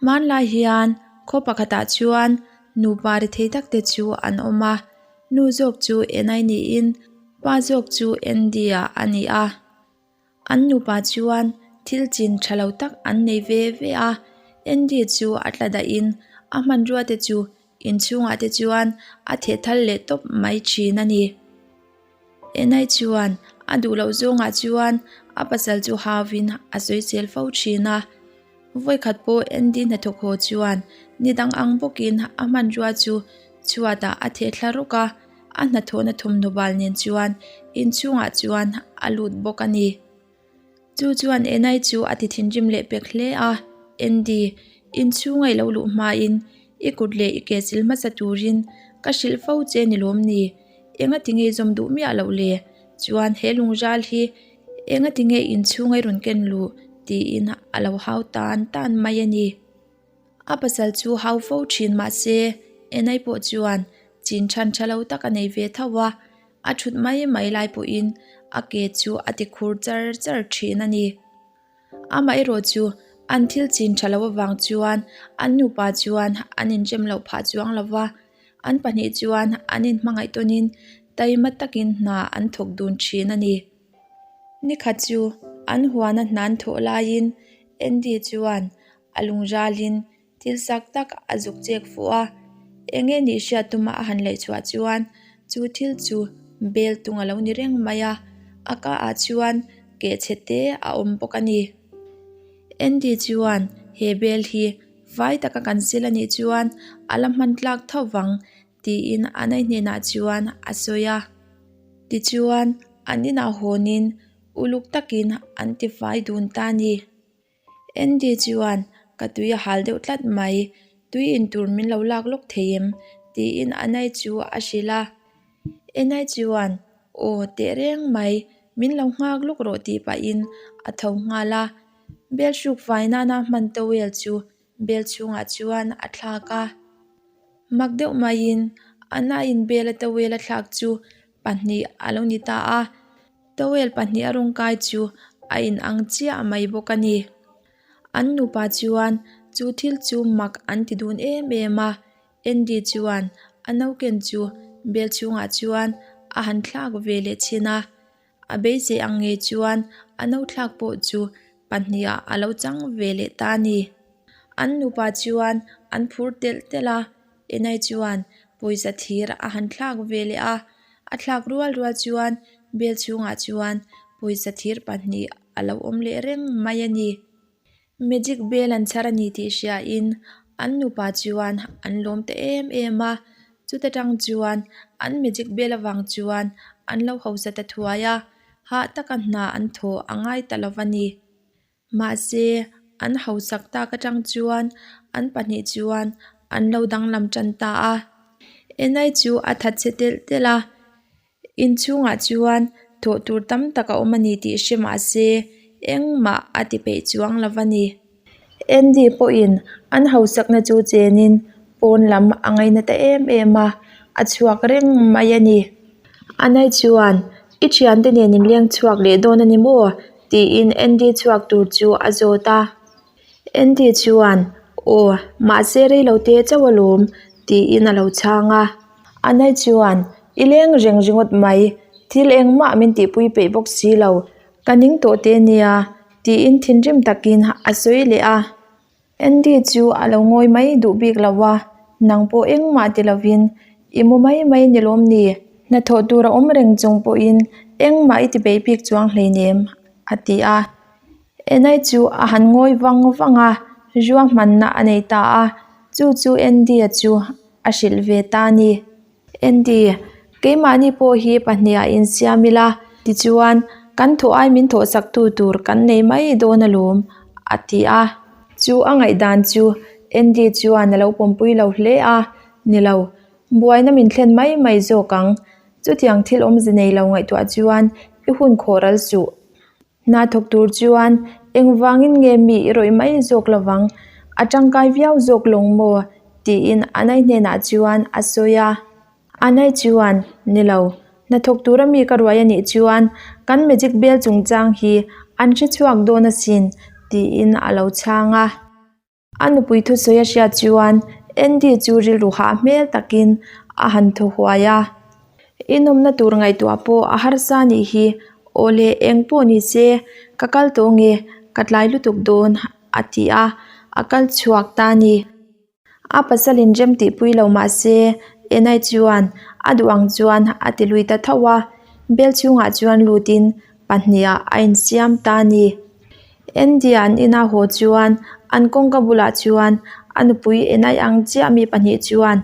Hmanlai hian khaw pakhatah chuan nupa rethei tak te chu an awm a, nu zawk chu Enai niin pa zawk chu Andy-a a ni a. An nupa chuan thil chin tha lo tak an nei ve ve a, Andy chu a tla dahin a hmanrua te chu inchhungah te chuan a theh thal leh tawp mai thin a ni. Enai chuan a duh loh zawngah chuan a pasal chu hauvin a sawisel fo thin a. Vawikhat pawh Andy hnathawk haw chuan ni dang ang bawkin a hmanrua chu chhuatah a theh thla rawk a, a hnathawhna thawmhnaw bal nen chuan inchhungah chuan a lut bawk a ni. Chu chuan Enai chu a ti thinrim leh pek hle a, Andy, inchhunga i lo luh hmain i kut leh i ke sil hmasa turin ka hrilh fo che ni lawm ni? Enga tinge i zawm duh miah loh le? Chuan he lungral hi enga tinge inchhunga i rawn ken luh? tiin a lo hau tan tan mai a ni. A pasal chu hau fo thin mahse Enai pawh chuan chin than tha lo tak a nei ve tho a, a thut mai mai lai pawhin a ke chu a ti khur char char thin a ni. Amaherawh chu an thil chin tha lo avang chuan an nupa chuan an inrem loh phah chuang lo va, an pahnih chuan an inhmangaih tawnin taima takin hna an thawk dun thin a ni. Nikhat chu an huana hna an thawh laiin Andy chuan a lungralin thil sak tak a zuk chek fuh a, eng nge nih hriat tuma a han laih chhuah chuan chu thil chu bel tung a lo ni reng mai a, a ka ah chuan keh chhe te a awm bawk a ni. Andy chuan he bel hi vai taka kan sil a nih chuan a la hman tlak tho vang tiin a nai hnenah chuan a sawi a. Tichuan an inah hawnin uluk takin an tifai dun ta a ni. Andy chuan ka tui a hal deuh tlat mai, tui in tur min lo lak lawk thei em? tiin Anai chu a hrilh a. Anai chuan aw teh reng mai, min lo nghak lawk rawh tih pahin a tho nghal a. Bel hruk fai nana hman towel chu bel chhungah chuan a thlak a. Mak deuh maiin Anaiin bela towel a thlak chu pahnih a lo ni ta a. Towel pahnih a rawng kai chu a in ang chiah mai bawk a ni. An nupa chuan chu thil chu mak an ti dun em em a, Andy chuan a nauken chu bel chhungah chuan a han thlak ve leh thin a, a beisei ang ngei chuan a no thlak pawh chu pahnih ah a lo chang ve leh ta a ni. An nupa chuan an phur telh telh a, Enai chuan pawisa thir a han thlak ve leh a, a thlak rual rual chuan bel chhungah chuan pawisa thir pahnih a lo awm leh reng mai a ni. Magic bel an chhar a ni tih hriain an nupa chuan an lawm ta em em a, chuta tang chuan an magic bel avang chuan an lo hausa ta thuai a, hah taka hna an thawh a ngai ta lo va ni. Mahse, an hausak tak atang chuan an pahnih chuan an lo danglam tan ta a. Enai chu a that chhe telh telh a, inchhungah chuan thawh tur tam tak a awm a ni tih hre mahse engmah a ti peih chuang lo va ni. Andy pawhin an hausakna chu chenin pawn lam a ngaina ta em em a, a chhuak reng mai a ni. Anai chuan, I thiante nen in leng chhuak leh dawn a ni maw? tiin Andy chhuak tur chu a zawt a. Andy chuan, Aw, mahse reilote chauh alawm, tiin a lo chhang a. Anai chuan, I leng reng ringawt mai, thil engmah min tihpui peih bawk si lo, ka ning tawh te nia, tiin thinrim takin a sawi leh a. Andy chu a lo ngawi mai duh bik lo a, nang pawh engmah ti lovin i mu mai mai ni lawm ni? Hnathawh tur a awm reng chung pawhin engmah i ti peih bik chuang hleinem, a ti a. Enai chu a han ngawi vang vang a, ruahmanna a nei ta a, chu chu Andy-a chu a hrilh ve ta a ni. Andy, keimahni pawh hi pahniha insiam ila, tichuan kan thawh ai min thawhsaktu tur kan nei mai dawn alawm, a ti a. Chu a ngaihdan chu Andy chuan a lo pawmpui lo hle a, Ni lo, buaina min thlen mai mai zawk ang. Chutiang thil awmze nei lo ngaihtuah chuan i hun khawh ral suh. Hna thawk tur chuan engvangin nge mi i rawih mai zawk lovang, a tangkai viau zawk lawng maw? tiin Anai hnenah chuan a sawi a. Anai chuan, Ni lo, hna thawk tura mi ka ruai a nih chuan kan magic bel chungchang hi an hre chhuak dawn asin, tiin a lo chhang a. A nupui thusawi a hriat chuan Andy chu rilru hah hmel takin a han thaw huai a. I nawmna tur ngaihtuah pawh a harsa nih hi, aw le eng pawh ni se ka kal tawh nge ka tlai lutuk dawn a ti a, a kal chhuak ta a ni. A pasal in rem tihpui lo mah se Enai chuan a duh ang chuan a ti lui ta tho a, bel chhungah chuan lutin pahniha a insiam ta a ni. India an ina haw chuan an kawngka bulah chuan a nupui Enai ang chiah mi pahnih chuan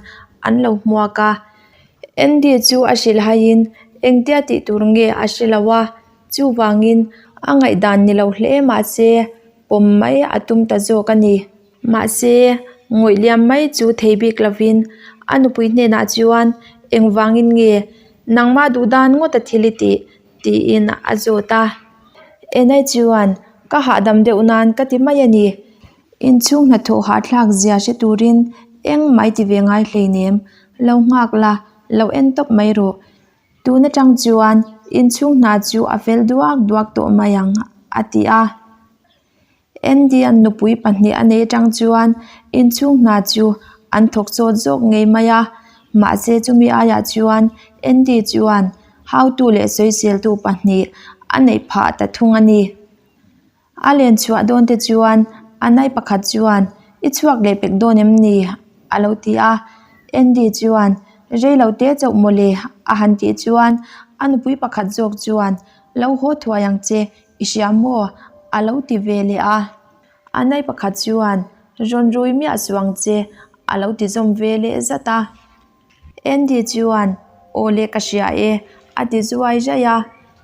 an lo hmuak a. Andy chu a hrilh haiin engtia tih tur nge a hre lo a, chuvangin a ngaihdan ni lo hle mah se pawm mai a tum ta zawk a ni. Mahse, ngawih liam mai chu thei bik lovin a nupui hnenah chuan engvangin nge nangmah duh dan ngawt a thil i tih? tiin a zawt a. Enai chuan ka hahdam deuh nan ka ti mai a ni. Inchhung hnathawh hahthlak zia hre turin engmah i ti ve ngai hleinem, lo nghak la, lo en tawp mai rawh. Tun atang chuan inchhung hna chu a fel duak duak tawh mai ang a ti a. Andy-a'n nupui pahnih a nei atang chuan inchhung hna chu an thawk chawt zawk ngei mai a, mahse chumi aiah chuan Andy chuan hautu leh sawiseltu pahnih a neih phah ta thung a ni. A len chhuah dawn te chuan a nai pakhat chuan I chhuak leh pek dawn em ni? a lo ti a, Andy chuan Rei lo te chauh mawle a han tih chuan a nupui pakhat zawk chuan Lo haw thuai ang che I hria maw? a lo ti ve leh a. A nai pakhat chuan rawn rui miah suh ang che a lo ti zawm ve leh zat a. Andy chuan aw le ka hria e a ti zuai raih a,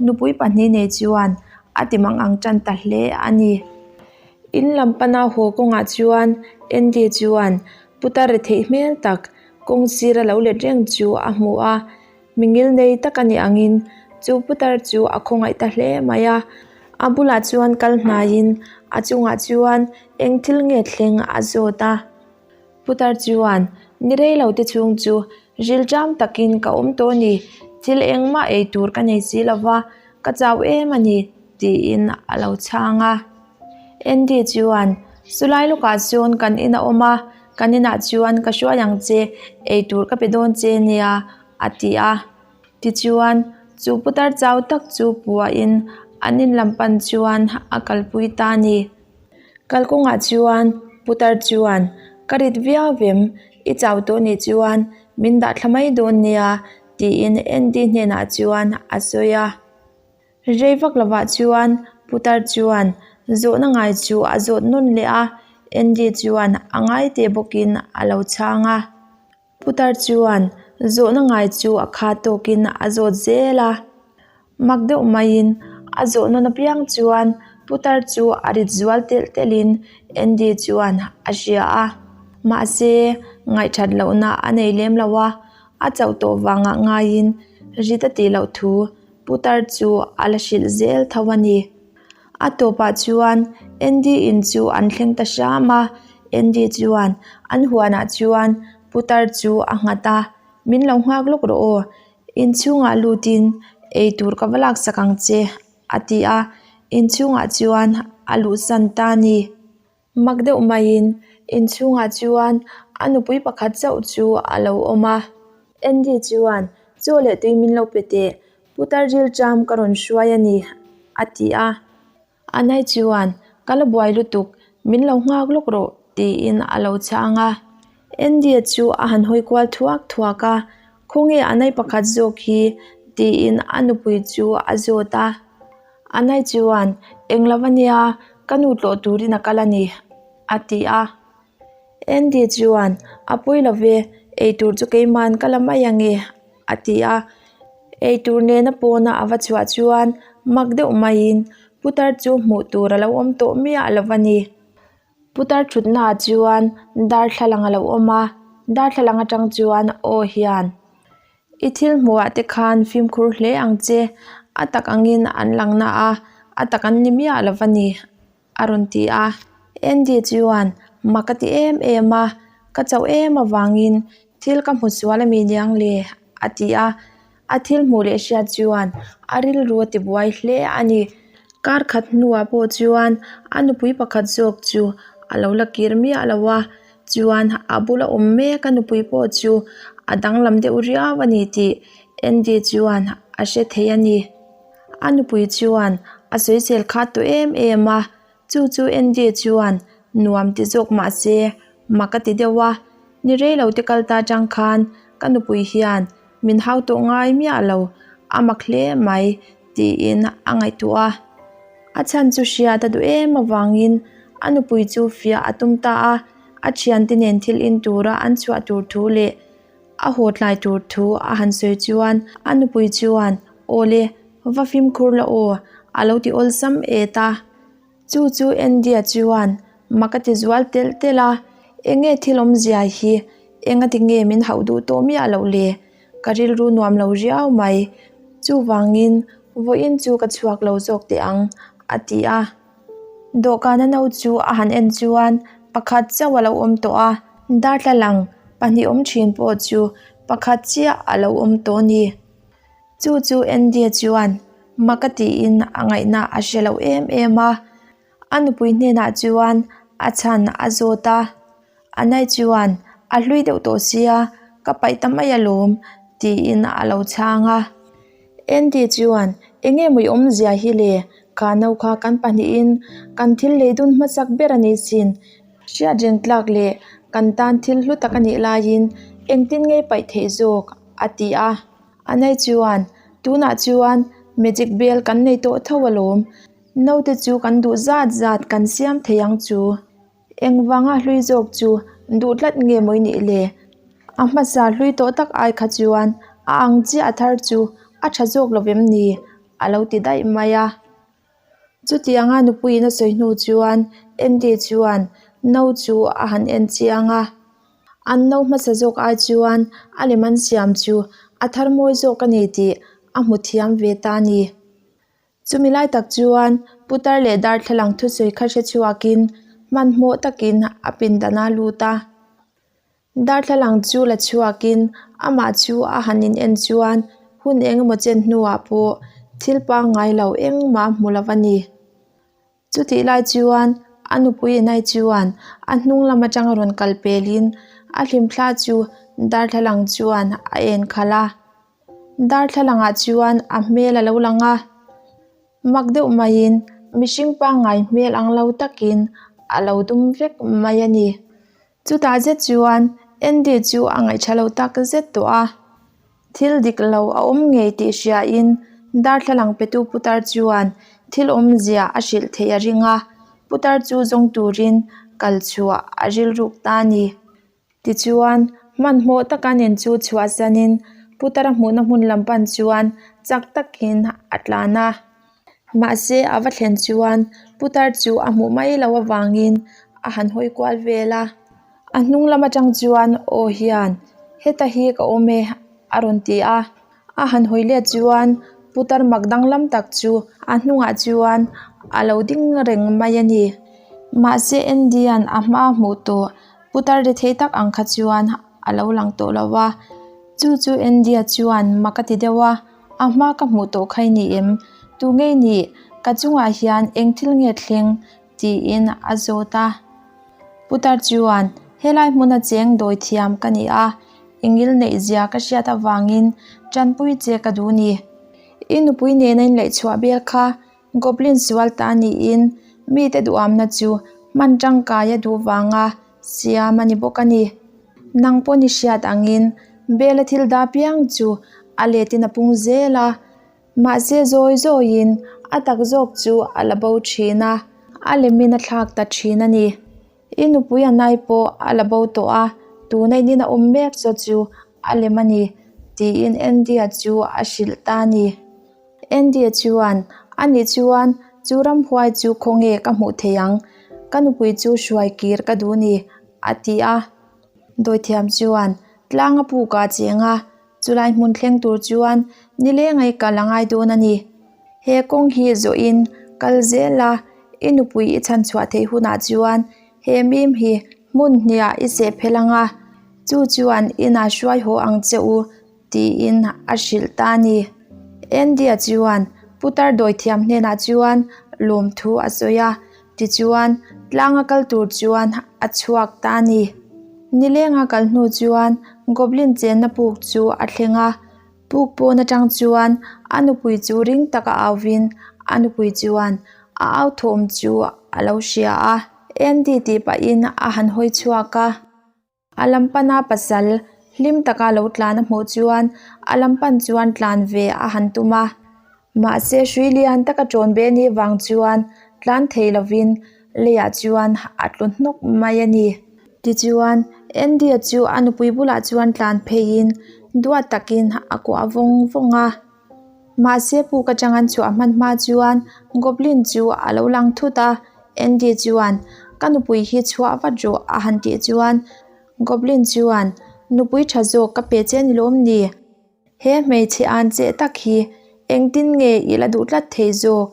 nupui pahnih nei chuan a ti mang ang tan ta hle a ni. In lam pana haw kawngah chuan Andy chuan putar retheih hmel tak kawng sira lo let reng chu a hmu a. Mi ngil nei tak a nih angin chu putar chu a khawngaih ta hle mai a, a bulah chuan kal hnaiin a chungah chuan eng thil nge thleng a zawt a. Putar chuan ni rei lo te chhung chu rilṭam takin ka awm tawh a ni, thil engmah ei tur ka nei si lo va, ka chau em a ni tiin a lo chhang a. Andy chuan chulai lawkah chuan kan in a awm a, kan inah chuan ka hruai ang che, eitur ka pe dawn che nia a ti a. Tichuan chu putar chau tak chu puahin an in lam pan chuan a kalpui ta a ni. Kalkawngah chuan putar chuan ka rit viau vem, i chau tawh nih chuan min dah thla mai dawn nia tiin Andy hnenah chuan a sawi a. Rei vak lovah chuan putar chuan zawhna ngai chu a zawt nawn leh a, Andy chuan a ngai teh bawkin a lo chhang a. Putar chuan zawhna ngai chu a kha tawkin a zawt zel a, mak deuh maiin a zawh nawn apiang chuan putar chu a rit zual telh telhin Andy chuan a hria a, mahse ngaihthat lohna a nei lem lo a, a chauh tawh vangah ngaiin rit a tih loh thu Putar chu a la hrilh zel tho a ni. A tawpah chuan Andy in chu an thleng ta hram a, Andy chuan an huanah chuan putar chu a nghat a, Min lo nghak lawk rawh aw, inchhungah lutin eitur ka va laksak ang che a ti a, inchhungah chuan a luhsan ta a ni. Mak deuh maiin inchhungah chuan a nupui pakhat chauh chu a lo awm a. Andy chuan, Chaw leh tui min lo pe teh, putar rilṭam ka rawn hruai a ni, a ti a. Anai chuan, Ka la buai lutuk, min lo nghak lawk rawh, tiin a lo chhang a. Andy-a chu a han hawi kual thuak thuak a, Khawnge Anai pakhat zawk hi? tiin a nupui chu a zawt a. Anai chuan, Eng lo ania, ka nu tlawh turin a kal a ni, a ti a. Andy chuan, A pawi lo ve, eitur chu keiman ka la mai ange, a ti a. Eitur nena pawna a va chhuah chuan mak deuh maiin putar chu hmuh tur a lo awm tawh miah lo a ni. Putar thutnaah chuan darthlalang a lo awm a, darthlalang atang chuan aw hian I thil hmuhah te khan fimkhur hle ang che, a tak angin an lang na a, a tak an ni miah lo va ni a rawn ti a. Andy chuan mak a ti em em a, ka chauh em avangin thil ka hmu sual a mi niang le a ti a. A thil hmuh leh hriat chuan a rilru a tibuai hle a ni. Kar khat hnuah pawh chuan a nupui pakhat zawk chu a lo la kir miah lo a, chuan a bula awm mek a nupui pawh chu a danglam deuh riau a ni tih Andy chuan a hre thei a ni. A nupui chuan a sawisel khat tawh em em a, chu chu Andy chuan nuam ti zawk mah se mak a ti deuh a, ni rei lo te kal ta tang khan ka nupui hian min hau tawh ngai miah lo, a mak hle mai tiin a ngaihtuah a. A chhan chu hriat a duh em avangin a nupui chu fiah a tum ta a, a thiante nen thil in tura an chhuah tur thu leh a haw tlai tur thu a han sawi chuan a nupui chuan Aw le, va fimkhur la aw a lo ti awlsam et a. Chu chu Andy-a chuan mak a ti zual telh telh a, Eng nge thil awmzia hi? Engati nge min hauh duh tawh miah loh le? Ka rilru nuam lo riau mai. Chuvangin vawiin chu ka chhuak lo zawk teh ang, a ti a. Dawhkana no chu a han en chuan pakhat chauh a lo awm tawh a, darthlalang pahnih awm thin pawh chu pakhat chiah a lo awm tawh a ni. Chu chu Andy-a chuan mak a tiin a ngaihna a hre lo em em a, a nupui hnenah chuan a chhan a zawt a, Anai chuan a hlui deuh tawh sia ka paih ta mai alawm tiin a lo chhang a. Andy chuan eng nge maw i awmzia hi le, kha no kha kan pahnihin kan thil lei dun hmasak ber a ni sin, hriat reng tlak leh kan tan thil hlu tak a nih laiin engtin nge i paih theih zawk a ti a. Anai chuan, Tunah chuan magic bell kan nei tawh tho alawm. Naute chu kan duh zat zat kan siam thei ang chu. Engvanga hlui zawk chu duh tlat nge mawi nih le? A hmasa hlui tawh tak ai kha chuan a ang chiah a thar chu a tha zawk lo vem ni? A lo ti daih mai a. Chutianga nupuiin a sawi hnu chuan Andy chuan no chu a han en chiang a. An no hmasa zawk ai chuan a lem an siam chu a thar mawi zawk a ni tih a hmu thiam ve ta a ni. Chumi lai tak chuan putar leh darthlalang thusawi kha hre chhuakin hmanhmawh takin a pindan a lut a. Darthlalang chu la chhuakin amah chu a han in en chuan hun eng emaw chen hnuah pawh thil pangngai lo engmah hmu lo a ni. Chutih lai chuan a nupui Inai chuan a hnung lam atanga rawn kal pelin a hlimthla chu darthlalang chuan a en khalh a. Darthlalangah chuan a hmel a lo lang a, mak deuh maiin mihring pangngai hmel ang lo takin a lo dum vek mai a ni. Chutah zet chuan Andy chu a ngaihṭha lo tak zet tawh a, thil dik lo a awm ngei tih hriain darthlalang petu putar chuan thil awmzia a hrilh theih a ring a, putar chu zawng turin kal chhuah a rilruk ta a ni. Tichuan, hmanhmawh taka nen chu chhuahsanin putar a hmuhna hmun lam pan chuan chak takin a tlan a. Mahse, a va thlen chuan putar chu a hmuh mai loh avangin a han hawi kual vel a. A hnung lam atang chuan aw hian, Heta hi ka awm e, a rawn ti a. A han hawi let chuan putar mak danglam tak chu a hnungah chuan a lo ding reng mai a ni. Mahse, Andy-a'n a hma hmuh tawh putar ri thei tak ang kha chuan a lo lang tawh lo a. Chu chu Andy-a chuan mak a ti deuh a. A hma ka hmuh tawh kha i ni em? Tu ngei nih? Ka chungah hian eng thil nge thleng? tiin a zawt a. Putar chuan, Helai hmuna cheng dawi thiam ka ni a, engil neih zia ka hriat avangin tanpui che ka duh ni. I nupui nena inlaihchhuah bel kha Goblin sual ta niin mite duhamna chu hman tangkai a duh vanga siam a ni bawk a ni. Nang pawh ni hriat angin bela thil dah piang chu a letin a pung zel a, mahse zawi zawiin a tak zawk chu a la bo thin a, a lemin a thlak ta thin a ni. I nupui a nai pawh a la bo tawh a, tuna in in a awm mek chaw chu a lem a ni, tiin Andy-a chu a hrilh ta a ni. Andy-a chuan, Ani chuan chu ramhuai chu khawnge ka hmuh thei ang, ka nupui chu hruai kir ka duh ni, a ti a. Dawithiam chuan tlang a puk a cheng a, chulai hmun thleng tur chuan nileng ai kal a ngai dawn a ni. He kawng hi zawhin kal zel a, i nupui i chhanchhuah theih hunah chuan he mim hi hmun hniah i seh phel ang a, chu chuan inah hruai haw ang che u tiin a hrilh ta a ni. Andy-a chuan putar dawithiam hnenah chuan lawmthu a sawi a, tichuan. Tlanga kal tur chuan a chhuak ta a ni. Nilenga kal hnu chuan Goblin chenna puk chu a thleng a, puk pawn atang chuan a nupui chu ring taka auvin a nupui chuan a au thawm chu a lo hria a. Andy tih pahin a han hawi chhuak a. A lam pana pasal hlim taka lo tlan a hmuh chuan a lam pan chuan tlan ve a han tum a. Mahse hrui lian taka ṭawn be ni vang chuan tlan thei lovin leiah chuan a tlu hnawk mai a ni. Tichuan Andy-a chu a nupui bulah chuan tlan pheiin duat takin a kuah vawng vawng a. Mahse puk atang an chhuah hman hma chuan Goblin chu a lo lang thut a, Andy chuan, Ka nupui hi chhuah vat rawh a han tih chuan Goblin chuan, Nupui tha zawk ka pe che ni lawm ni? He hmeichhe an cheh tak hi engtin nge i la duh tlat thei zawk?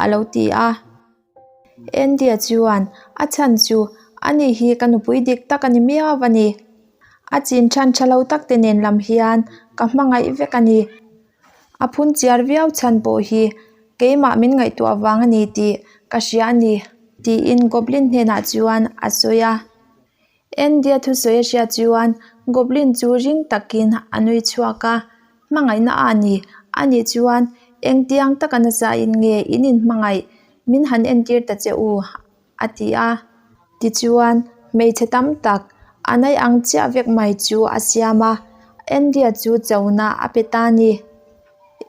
a lo ti a. Andy-a chuan, A chhan chu, ani hi ka nupui dik tak a ni miau a ni. A chin than tha lo tak te nen lam hian ka hmangaih vek a ni. A phun chiar viau chhan pawh hi keimah min ngaihtuah vang a ni tih ka hria a ni, tiin Goblin hnenah chuan a sawi a. Andy-a thusawi a hriat chuan Goblin chu ring takin a nui chhuak a, Hmangaihna a ni, anih chuan engtiang taka nasa in nge in inhmangaih min han entir ta che u? a ti a. Tichuan, hmeichhe tam tak a naih ang chiah vek mai chu a siam a, Andy-a chu chona a pe ta a ni.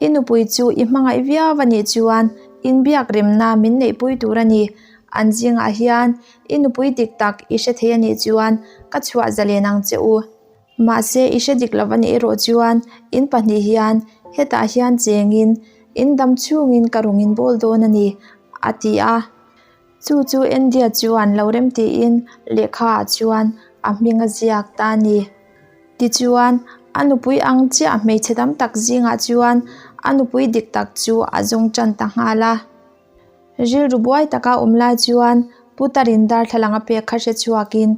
I nupui chu i hmangaih viau a nih chuan inbiak remna min neihpui tur a ni. An zingah hian i nupui dik tak i hre thei a nih chuan ka chhuah zalen ang che u. Mahse i hre dik lo a nih erawh chuan in pahnih hian hetah hian chengin in dam chhungin ka rawn inbawl dawn a ni, a ti a. Chu chu India chuan lo rem tiin lehkha ah chuan a hming a ziak ta a ni. Tichuan, a nupui ang chiah hmeichhe tam tak zingah chuan a nupui dik tak chu a zawng tan ta nghal a. Rilru buai taka awm lai chuan Putarin darthlalang a pek kha hre chhuakin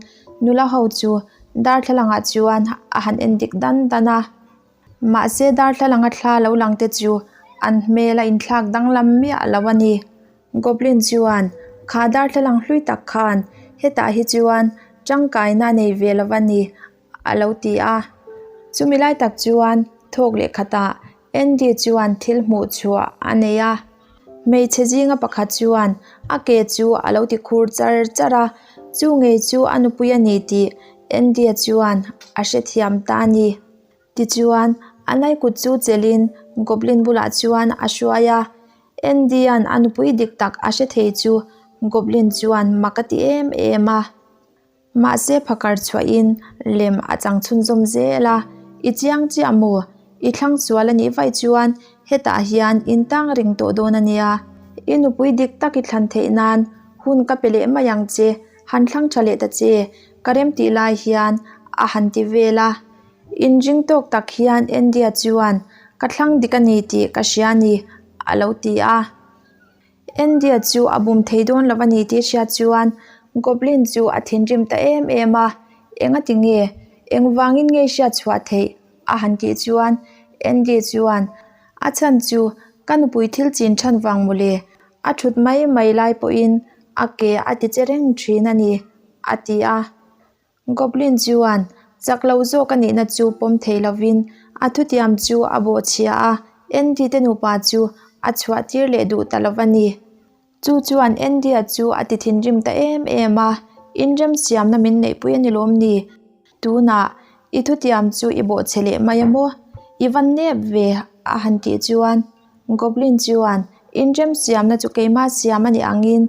nula ho chu darthlalangah chuan a han en dik dan dan a. Mahse darthlalanga thla lo lang te chu an hmel a inthlak danglam miah lo a ni. Goblin chuan, Kha darthlalang hlui tak khan hetah hi chuan tangkaina a nei ve lo a ni, a lo ti a. Chumi lai tak chuan thawk leh khatah Andy chuan thil hmuh chhuah a nei a. Hmeichhe zinga pakhat chuan a ke chu a lo ti khur char char a, chu ngei chu a nupui a ni tih Andy-a chuan a hrethiam ta a ni. Tichuan, a nai kut chu chelhin Goblin bulah chuan a hruai a. Andy-a'n a nupui dik tak a hre thei chu Goblin chuan mak a ti em em a. Mahse phakar chhuahin lem a chang chhunzawm zel a, I chiang chiah maw? I thlang sual a nih vaih chuan hetah hian in tang reng tawh dawn a nia. I nupui dik tak i thlan theih nan hun ka pe leh mai ang che, han thlang tha leh ta che, ka rem tih lai hian a han ti vel a. Inring tawk tak hian India chuan ka thlang dik a ni tih ka hria a ni a lo ti a. India chu a bum thei dawn lo a ni tih hriat chuan Goblin chu a thinrim ta em em a, Enga ti nge? Engvangin nge hriat chhuah theih? a han tih chuan Andy chuan a chhan chu ka nupui thil chin than vang mawle, a thut mai mai lai pawhin a ke a ti che reng thin a ni a ti a. Goblin chuan chak lo zawk a nihna chu pawm thei lovin a thutiam chu a bawhchhia a, Andy te nupa chu a chhuah tir leh duh ta lo a ni. Chu chuan Andy-a chu a ti thinrim ta em em a, Inremsiamna min neihpui a ni lawm ni? Tunah i thutiam chu i bawhchhe leh mai a maw? I va nep ve a han tih chuan Goblin chuan Inremsiamna chu keimah siam a nih angin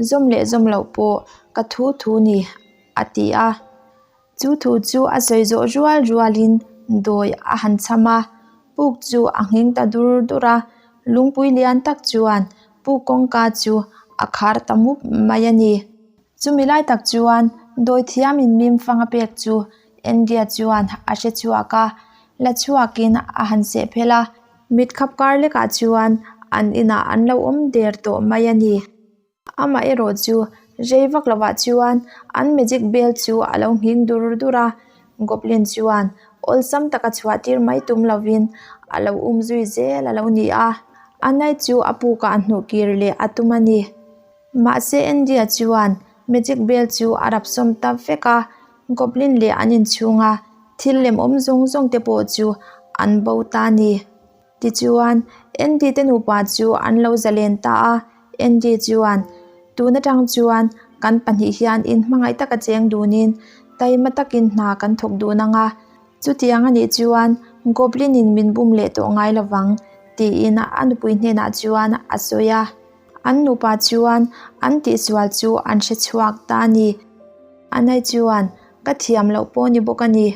zawm leh zawm loh pawh ka thu thu ni. a ti a. Chu thu chu a sawi zawh rual rualin dawi a han chham a, puk chu a nghing ta dur dur a, lungpui lian tak chuan puk kawngka chu a khar ta mup mai a ni. Chumi lai tak chuan dawi thiamin mim fang a pek chu India chuan a hre chhuak a, la chhuakin a han seh phel a, mit khap kar lekah chuan an inah an lo awm der tawh mai a ni. Amah erawh chu rei vak lovah chuan an magic bell chu a lo nghing dur dur a, Goblin chuan awlsam taka chhuah tir mai tum lovin a lo um zui zel a lo ni a, a nai chu a pukah a hnuh kir leh a tum a ni. Mahse India chuan. Magic bel chu a rap sawm ta vek a, Goblin leh an inchhunga thil lem awm zawng zawng te pawh chu an bo ta a ni. Tichuan, Andy te nupa chu an lo zalen ta a, Andy chuan, Tun atang chuan kan pahnih hian inhmangaih taka cheng dunin taima takin hna kan thawk dun ang a, chutiang a nih chuan Goblin in min bum leh tawh ngai lovang, tiin a nupui hnenah chuan a sawi a. An nupa chuan an tihsual chu an hre chhuak ta a ni. Anai chuan, Ka thiam loh pawh ni bawk a ni.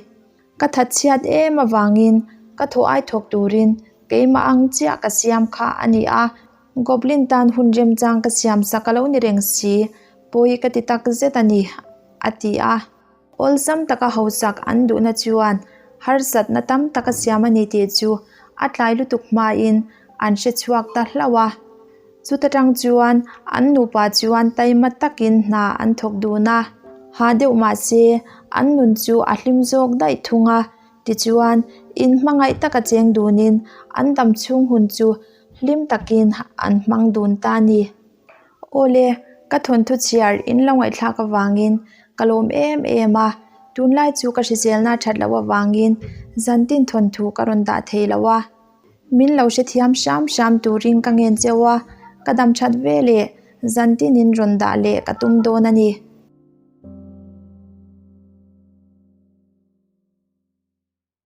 Ka that chhiat em avangin ka thaw ai thawk turin keimah ang chiah ka siam kha a ni a, Goblin tan hun remchang ka siam sak a lo ni reng si, pawi ka ti tak zet a ni, a ti a. Awlsam taka hausak an duhna chuan harsatna tam tak a siam a ni tih chu a tlai lutuk hmain an hre chhuak ta hlauh a. Chuta tang chuan an nupa chuan taima takin hna an thawk dun a, ha deuh mah se an nun chu a hlim zawk daih thung a, tichuan inhmangaih taka cheng dunin an dam chhung hun chu hlim takin an hmang dun ta a ni. Awle, ka thawnthu chhiar in lo ngaihthlak avangin ka lawm em em a, tunlai chu ka hriselna that loh avangin zantin thawnthu ka rawn dah thei lo a. Min lo hrethiam hram hram turin ka ngen cheu a, ka dam that ve leh zan tinin rawn dah leh ka tum dawn a ni.